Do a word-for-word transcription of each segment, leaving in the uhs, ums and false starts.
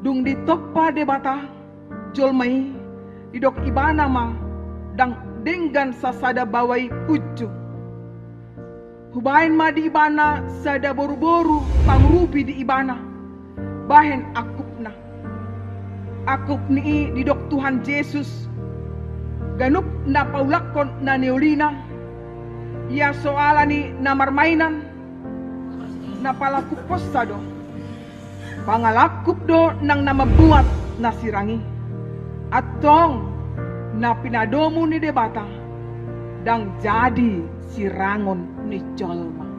Dung ditompa Debata jolma i, didok Ibana ma, ndang denggan sasada baoa i unjung. Hubaen ma di Ibana sada boruboru pangurupi di Ibana, bahen angkupna. Angkup ni i didok Tuhan Jesus, ganup na paulakhon na niolina, ia so ala ni na marmainan, na palangkupkonsa do. Pangalangkup do nang na mambuat na sirang i. Antong, na pinadomu ni Debata, ndang jadi sirangon ni jolma.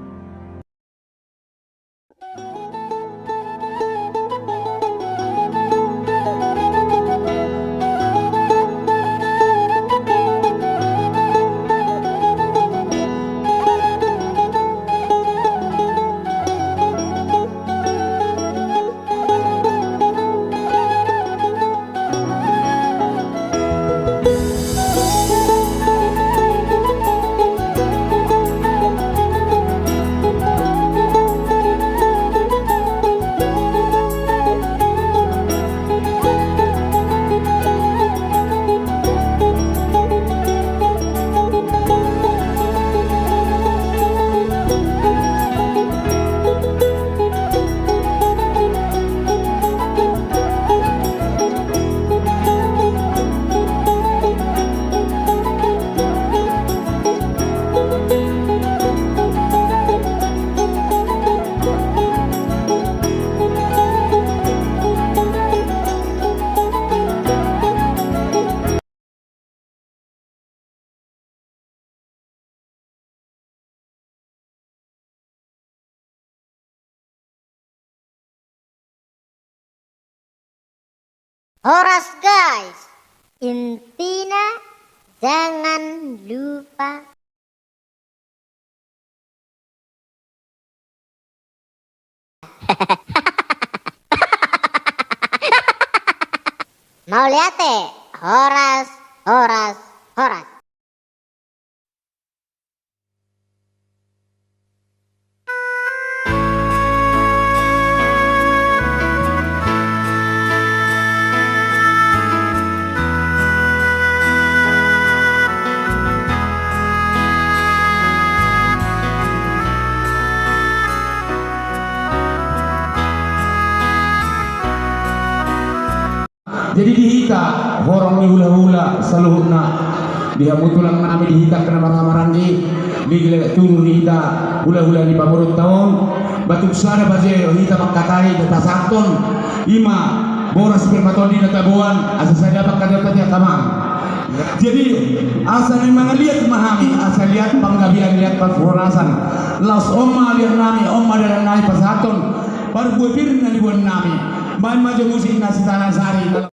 Horas, guys. Intina, jangan lupa. Mauliate, horas, horas, horas. Jadi di hita horong ni hulahula saluhutna, di hamu tulang nami, di hita angka na marhahamaranggi, di gilek turu di hita hulahula ni pamoruonta on, batuk sada baje hita mangkatai pasahathon, i ma boras sipermatondi na taboan, asa sai dapot hata ni angka amang. Jadi asa naeng mangaliat ma hami, asa liat panggabean, liat parhorasan. Laos on ma liat nami, on ma dalan nami pasahathon parbue pir na niboan nami. Baen ma jo musik na sitana sari.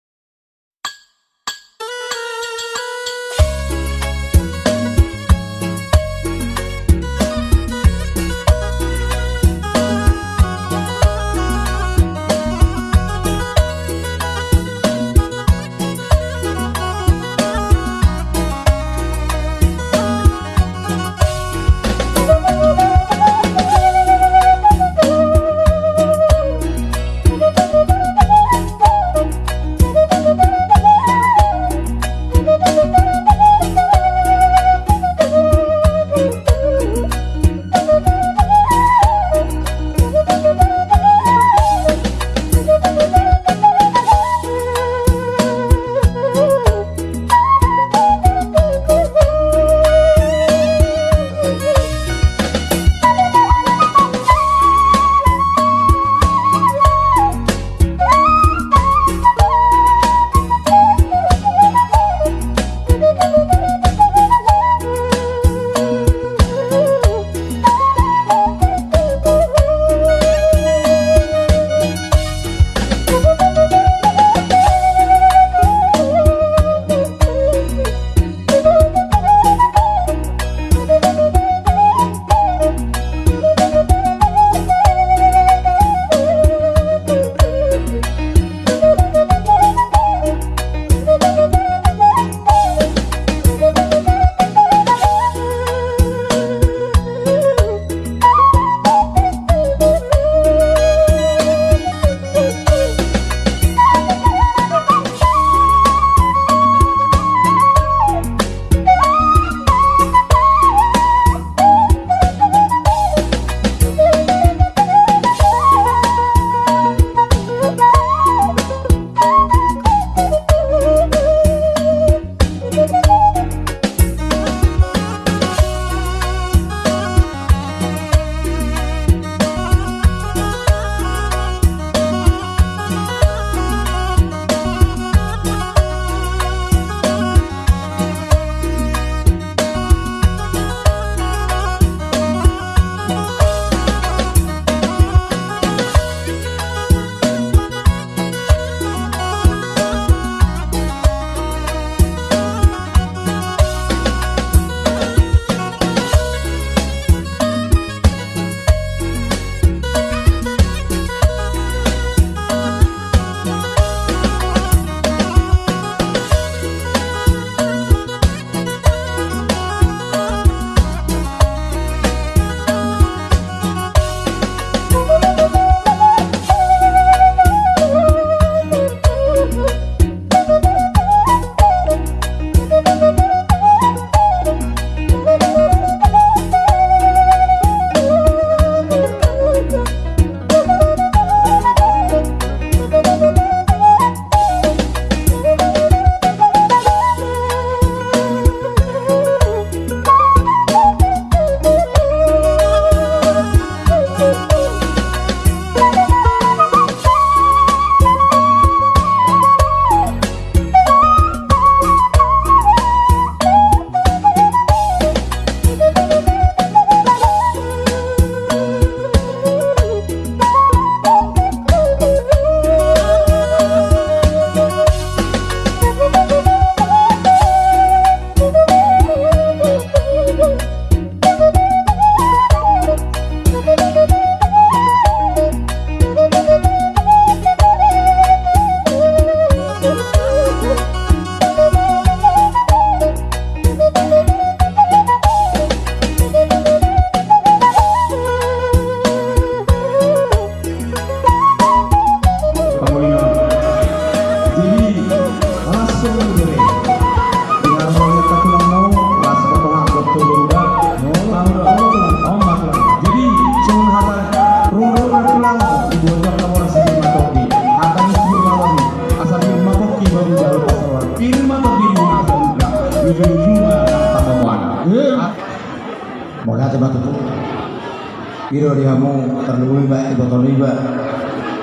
I do di hamu tarlumobi ma iboto niba.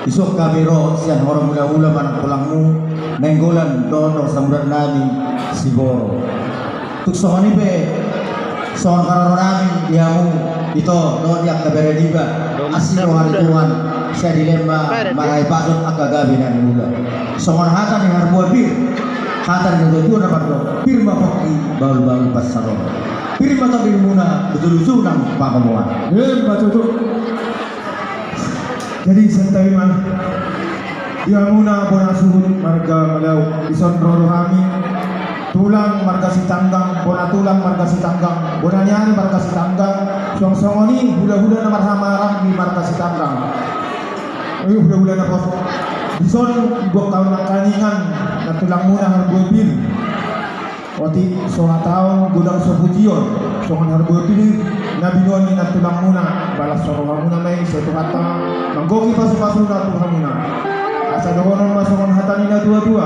Dison hami ro sian horong hulahula manang tulangmu Nainggolan dohot dongan samudanami Siboro. Tung songon i pe songon haroro nami di hamu ito dohot di angka bere niba, asi roha ni Tuhan, sai dilehon ma marhahipason angka gabe na niula. Songon hata ni Harbue pir, hata ni natuatua na mandok: Pir ma pongki, bahulbahul pansalongan. Pir ma tondimuna, lujuluju nang pangomoan. Emma tutu. Jadi santabi ma di hamuna bona suhut marga Malau. Dison ro do hami, tulang marga Sitanggang, bona tulang marga Sitanggang, bona ni ari marga Sitanggang, suang songon i hulahula na marhahamaranggi marga Sitanggang. Ayo hulahula na pos. Dison diboan hamu nangkaningan nantulangmuna Harbue pir. Otik so hataon godang so pujion, songon Harbue pir na binoan ni nantulangmuna, balas ni rohamuna ma i, sai Tuhanta manggohi pasupasuna tu hamuna. Asa dohonon ma songon hata ni natuatua: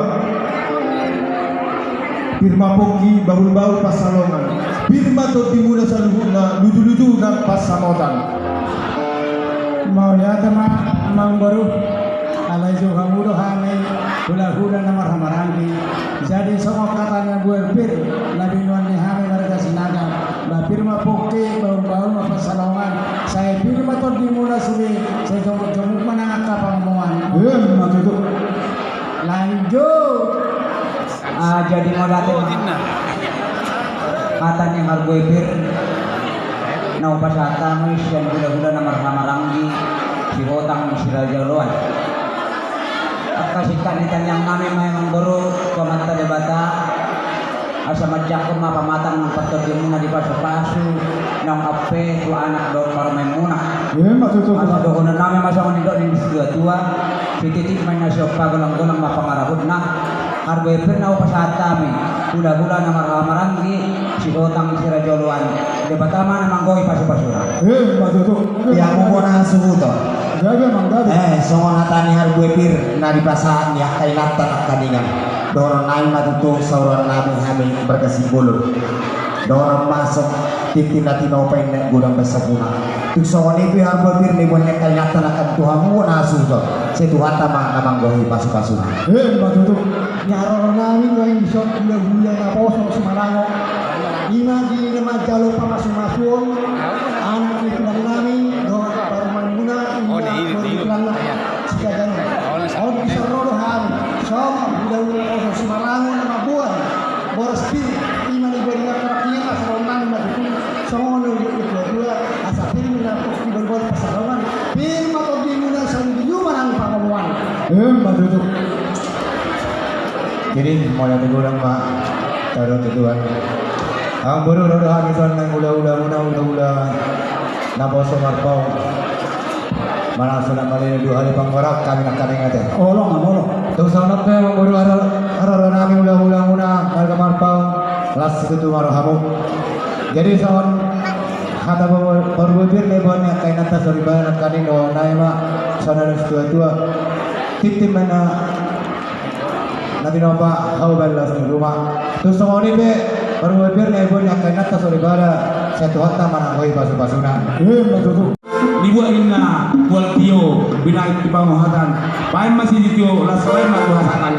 Pir ma pongki, bahulbahul pansalongan. Pir ma tondimuna saluhutna, lujuluju nang pansamotan. Mauliate ma amangboru. Alai jou hamu do hami hulahula na marhahamaranggi. Jadi songon hata ni Harbue pir na binoan ni hami marga Sinaga, ba pir ma pongki, bahulbahul ma pansalongan. Sai pir ma tondimuna sude, sai jomukjomuk ma nang angka pangomoan. Emma tutu. Lanjut. Ah, jadi mauliate ma. Hata ni Harbue pir na hupasahat hami sian hulahula na marhahamaranggi, Sihotang Siraja Oloan. Angka singkat ni tangiang nami ma amangboru tu Amanta Debata, asa manjangkon ma pamatang nang partondimuna di pasupasu, naung ampe tu anak dohot parumaenmuna. Emma tutu. Asa dohonon nami ma songon nidok ni situatua: Sititi ma inna siompa, golanggolang ma pangarahutna. Harbue pir na hupasahat hami hulahula na marhahamaranggi, Sihotang Siraja Oloan. Debata ma na manggohi pasupasuna. Emma tutu. Di hamu bona suhut on. Gabe ma gabe. Eh, songon hata ni Harbue pir na dipasahat ni angka inanta nangkaningan, dohonon nami ma tutu sahuruan nami hami marga Simbolon. Dohonon ma songon: Tintin na tinopa inna godang baen sampulna. Tung songon i pe Harbue pir na diboan ni angka inanta nangkaningan tu hamu bona suhut on, sai Tuhanta ma na manggohi pasupasuna. Emma tutu. Ni haroro nami nuaeng dison hulahula naposo Simalango. I ma di na manjalo pamasumasuon anak ni tulang nami dohot parumaenmuna, inna dohot ni tulangna. Sikajanan. On dison ro do hami songon hulahula naposo Simalango na mamboan boras pir, i ma na diboan ni angka inanta, asa dohonon nami ma tutu songon na nidok ni natuatua: Asa pir ma pongki, bahulbahul pansalongan. Pir ma tondimuna, sai lujuluju ma nang pangomoan. Emma tutu. Jadi mauliate godang ma tadohon tu Tuhan. Amangboru, ro do hami songon hulahula muna, hulahula naposo Marpaung. Manang songon na malilu dua hali panggoraon hami nangkaningan ate. Olo, olo. Tung songon on pe amangboru, haroro nami hulahula muna marga Marpaung, las situtu ma rohamu. Jadi songon hata Harbue pir na diboan ni angka inanta soripada nangkaningan, dohonon nami ma songon na nidok ni situatua: Tintin ma inna na tinopa, hau baen las ni ruma. Tung songon i pe Harbue pir na diboan ni angka inanta soripada, sai Tuhanta ma na manggohi pasupasuna. Emma tutu. Dibuat inna bual tio, binahen tu pangohatan. Baen ma sitio, las baen ma tu hasahatan.